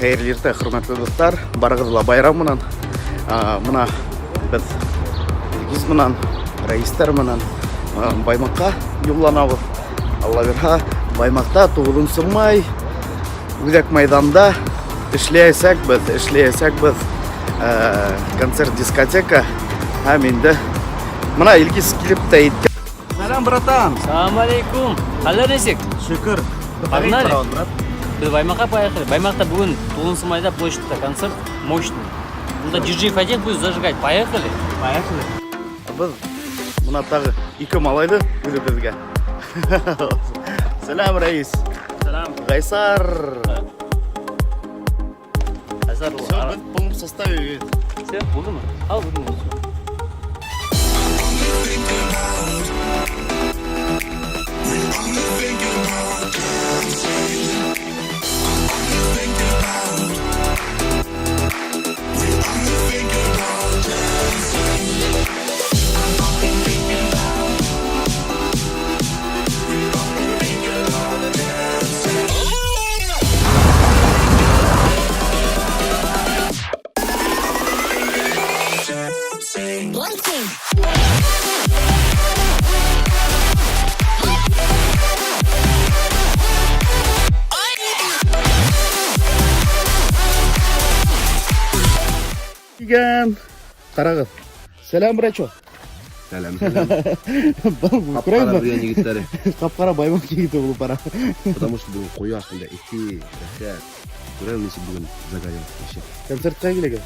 Хәйерле иртә, хөрмәтле дуҫтар. Барығыҙҙы ла байрам менән. Мына беҙ Илгиз менән, Рәистәр менән Баймаҡҡа юлланабыҙ. Алла бирһә, Баймаҡта 9 май Үҙәк майҙанда эшләйәсәкбеҙ, эшләйәсәкбеҙ концерт дискотека һәм инде мына Илгиз килеп тә еткән. Сәләм, братан. Салам алейкум. Хәлләр нисек? Шөкөр. Погнали. Беҙ Баймаҡҡа поехали. Баймаҡта бөгөн 9 майҙа площадьта концерт мощный. Унда диджей Фатих будет зажигать. Поехали. Поехали. Беҙ мына тағы ике малайҙы үҙебеҙгә. Сәләм, Рәис. Сәләм. Гайсар. Гайсар. Все, беҙ в полном составе. Все, булдымы? Ал, булдымы? Килгән. Ҡарағыҙ. Сәләм, брачо. Сәләм, сәләм. Был Ҡап-ҡара бөгөн егеттәре. Ҡап-ҡара Баймаҡ егете булып бара. Потому что бөгөн ҡояш бында эҫе, рәхәт. Күрәм нисек бөгөн загорел вообще. Концертҡа килегеҙ.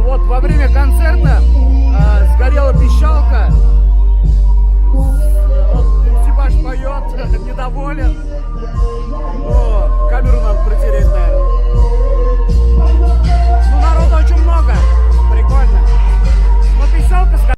Вот во время концерта сгорела пищалка. Вот Сибаш поет, недоволен. О, камеру надо протереть, наверное. Ну, народу очень много. Прикольно. Но пищалка сгорела.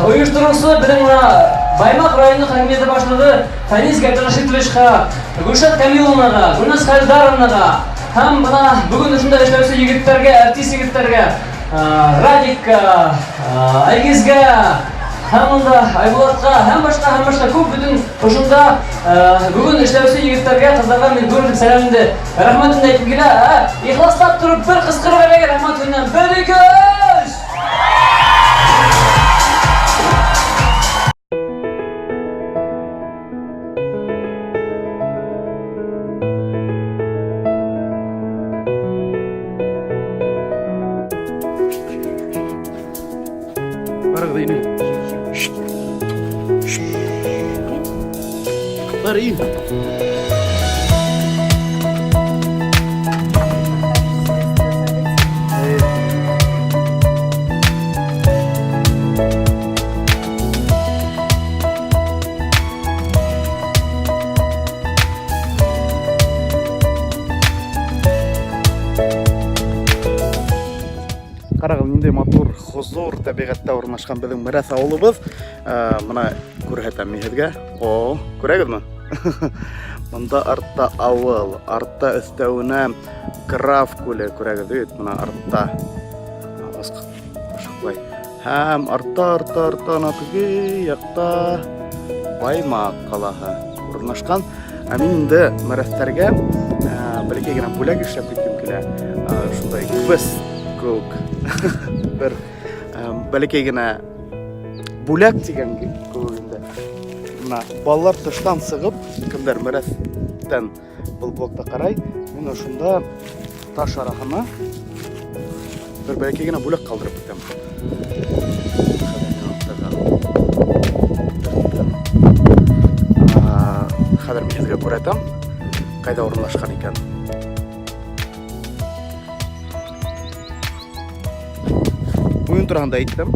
Ойоштороусы беҙҙең мына Баймаҡ районы хакимиәте башлығы Фәнис Габдрашитовичҡа, Гөлшат Камиловнаға, Гөлназ Хәлдаровнаға һәм бына бөгөн ошонда эшләүсе егеттәргә, артист егеттәргә, Радикка, Айгизгә, һәм унда Айбулатҡа, һәм башҡа, һәм башҡа күп бөтөн ошонда бөгөн эшләүсе егеттәргә, ҡыҙҙарға мин ҙур итеп сәләмде, рәхмәтемде әйткем килә. Ихласлап тороп бер ҡысҡырып әлегә рәхмәт һүҙенән. Бер, ике, өс! Барығыҙ инегеҙ. Бар ин. Ҡарағыҙ, ниндәй матур, хозур тәбиғәттә урынлашҡан беҙҙең Мерәҫ ауылыбыҙ. Мына күрһәтәм мин һеҙгә. О, күрәгеҙме? Бында артта ауыл, артта өҫтәүенә Граф күле, күрәгеҙ бит, мына артта. Ашыҡлай. Һәм артта, артта, артта, ана теге яҡта Баймаҡ ҡалаһы урынлашҡан. Ә мин инде Мерәҫтәргә бәләкәй генә бүләк эшләп киткем килә. Шундай квест кеүек. Бер бәләкәй генә Бүләк тигән кеүек инде. Мына балалар тыштан сығып, кемдәр Мерәҫтән был блогта ҡарай, мин ошонда таш араһына бер бәләкәй генә бүләк ҡалдырып китәм. Хәҙер мин һеҙгә күрһәтәм, ҡайҙа урынлашҡан икән. Уйын тураһында әйттем.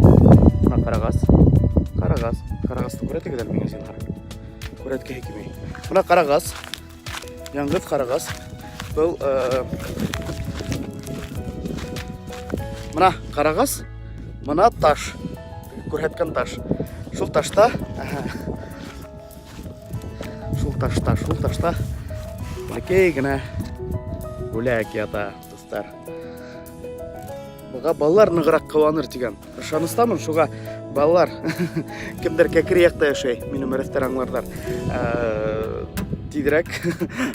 Мына ҡарағас. Ҡарағас. Ҡарағасты күрәтегеҙ әле миңә зинһар. Күрәткеһе килмәй. Мына ҡарағас. Яңғыҙ ҡарағас. Был э, мына ҡарағас, мына таш. Күрһәткән таш. Шул ташта, шул ташта, шул ташта бәләкәй генә бүләк ята, дуҫтар. Быға балалар нығыраҡ ҡыуаныр тигән ышаныстамын. Шуға балалар, кемдер кәкре яҡта йәшәй, мине Мерәҫтәр аңларҙар. Тиҙерәк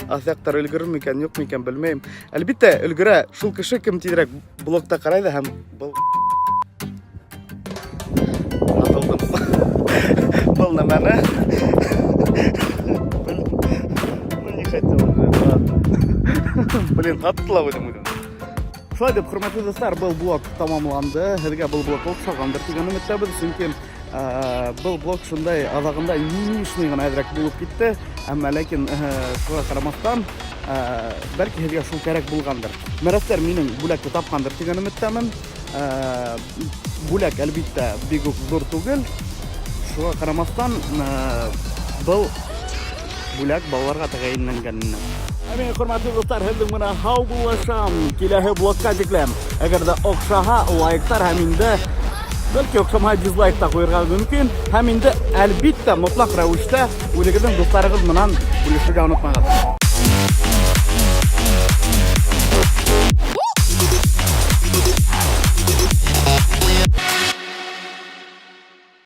аҫ яҡтар өлгөрөр микән, юҡ микән, белмәйем. Әлбиттә, өлгөрә шул кеше, кем тиҙерәк блогта ҡарай ҙа һәм был атылдым. Был нәмәне. Ну, не хотел уже, ладно. Блин, аттыла үҙем үҙем. Шулай итеп, хөрмәтле дуҫтар, был блог тамамланды. Һеҙгә был блог оҡшағандыр тигән өмөттәбеҙ, сөнки был блог шундай аҙағында мимимишный ғына әҙерәк булып китте. Әммә ләкин шуға ҡарамаҫтан, бәлки һеҙгә шул кәрәк булғандыр. Мерәҫтәр минең бүләкте тапҡандыр тигән өмөттәмен. Бүләк, әлбиттә, бик үк ҙур түгел. Шуға ҡарамаҫтан, был бүләк балаларға тәғәйенләнгән ине. Ә мин, хөрмәтле дуҫтар, һеҙҙең менән һаубуллашам. Киләһе блогка тиклем. Әгәр ҙә оҡшаһа, лайктар һәм инде бәлки оҡшамаһа дизлайк та ҡуйырға мөмкин. Һәм инде әлбиттә мотлаҡ рәүештә үҙегеҙҙең дуҫтарығыҙ менән бүлешергә онотмағыҙ.